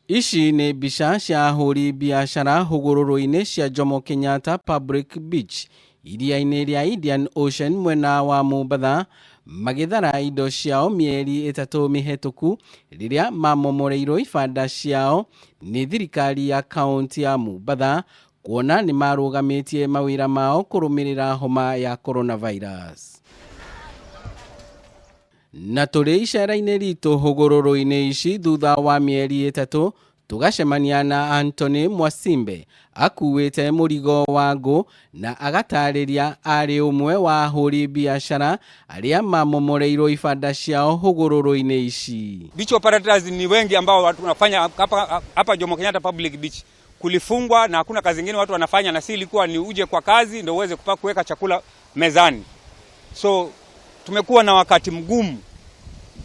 Ici nĩ mbica cia ahũri biacara hũgũrũrũ-inĩ cia Jomo Kenyatta Public Beach iria-inĩ rĩa Indian Ocean mwena wa Mombatha magĩthara indo ciao mĩeri 3 mĩhetũku rĩrĩa mamomoreirwo ibanda ciao nĩ thirikari ya kaunti ya Mombatha kuona nĩ marũgamĩtie mawĩra mao kũrũmĩrĩra homa ya coronavirus. Na tũrĩ icera-inĩ ritũ hũgũrũrũ-inĩ ici thutha wa mĩeri 3 tũgacemania na Anthony Mwasimbe akuĩte mũrigo wa ngũ na agatarĩria arĩ ũmwe wa ahũri biacara arĩa mamomoreirwo ibanda ciao hũgũrũrũ-inĩ ici. Beach operators ni wengi ambao watu wanafanya hapa Jomo Kenyatta Public Beach. Kulifungwa na hakuna kazi nyingine watu wanafanya, na si ilikuwa ni uje kwa kazi ndio uweze kuweka chakula mezani. So tumekuwa na wakati mgumu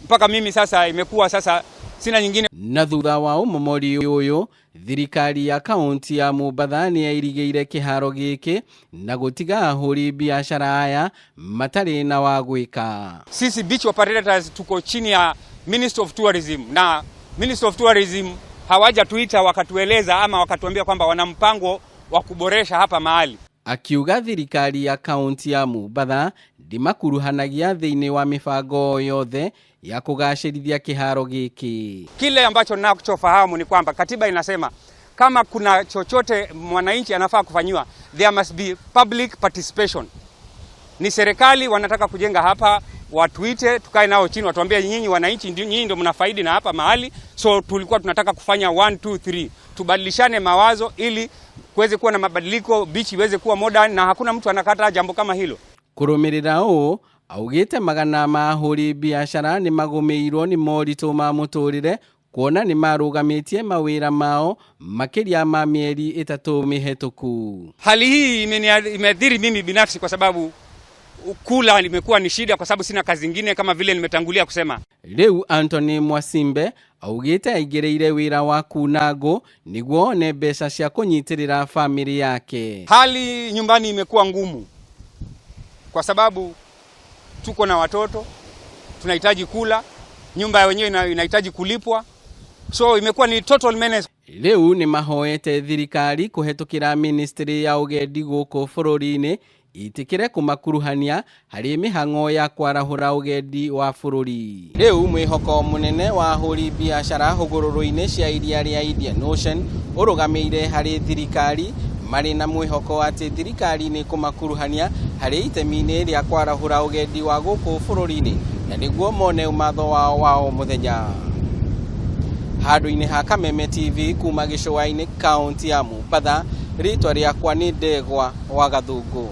mpaka mimi sasa imekuwa sasa sina nyingine. Na thutha wa ũmomori ũyũ thirikari ya kaunti ya Mombatha nĩ yairigĩire kĩharo gĩkĩ na gũtiga ahũri biacara aya matarĩ na wa gwĩka. Sisi beach operators tuko chini ya Ministry of Tourism, na Ministry of Tourism hawajatuita wakatueleza ama wakatuambia kwamba wana mpango wa kuboresha hapa mahali. Akiuga thirikari ya kaunti ya Mombatha ndĩmakuruhanagia thĩinĩ wa mĩbango yothe ya kũgacĩrithia kĩharo gĩkĩ. Kile ambacho ninachofahamu ni kwamba katiba inasema kama kuna chochote mwananchi anafaa kufanyiwa, there must be public participation. Ni serikali wanataka kujenga hapa, watuite tukae nao chini, watuambie nyinyi wananchi nyinyi ndio mnafaidi na hapa mahali, so tulikuwa tunataka kufanya 1 2 3, tubadilishane mawazo ili kuweze kuwa na mabadiliko, beach iweze kuwa modern, na hakuna mtu anakata jambo kama hilo. Kũrũmĩrĩra ũũ augĩte magana ma ahũri biacara nĩ magũmĩirwo nĩ moritũ ma mũtũrĩre kuona nĩ marũgamĩtie mawĩra mao makĩria ma mĩeri 3 mĩhetũku. Hali hii imeathiri mimi binafsi kwa sababu kula limekuwa ni shida, kwa sababu sina kazi nyingine kama vile nimetangulia kusema. Rĩu Anthony Mwasimbe augĩte aingĩrĩire wĩra wa kuna ngũ nĩguo one mbeca cia kũnyitĩrĩra famĩlĩ yake. Hali nyumbani imekuwa ngumu kwa sababu tuko na watoto, tunahitaji kula, nyumba wenyewe inahitaji kulipwa, so imekuwa ni total menace. Rĩu nĩ mahoete thirikari kũhetũkĩra ministry ya ũgendi gũkũ bũrũri-inĩ itikire kũmakuruhania harĩ mĩhang'o ya kwarahũra ũgendi wa bũrũri. Rĩu mwĩhoko mũnene wa ahũri biacara hũgũrũrũ-inĩ cia iria rĩa Indian Ocean ũrũgamĩire harĩ thirikari marĩ na mwĩhoko atĩ thirikari nĩ kũmakuruhania harĩ itemi-inĩ rĩa kwarahũra ũgendi wa gũkũ bũrũri-inĩ na nĩguo mone umatho wao wa o mũthenya. Handũ-inĩ ha Kameme TV kuma gĩcũa-inĩ kaunti ya Mombatha, rĩtwa rĩakwa nĩ Ndegwa wa Gathũngũ.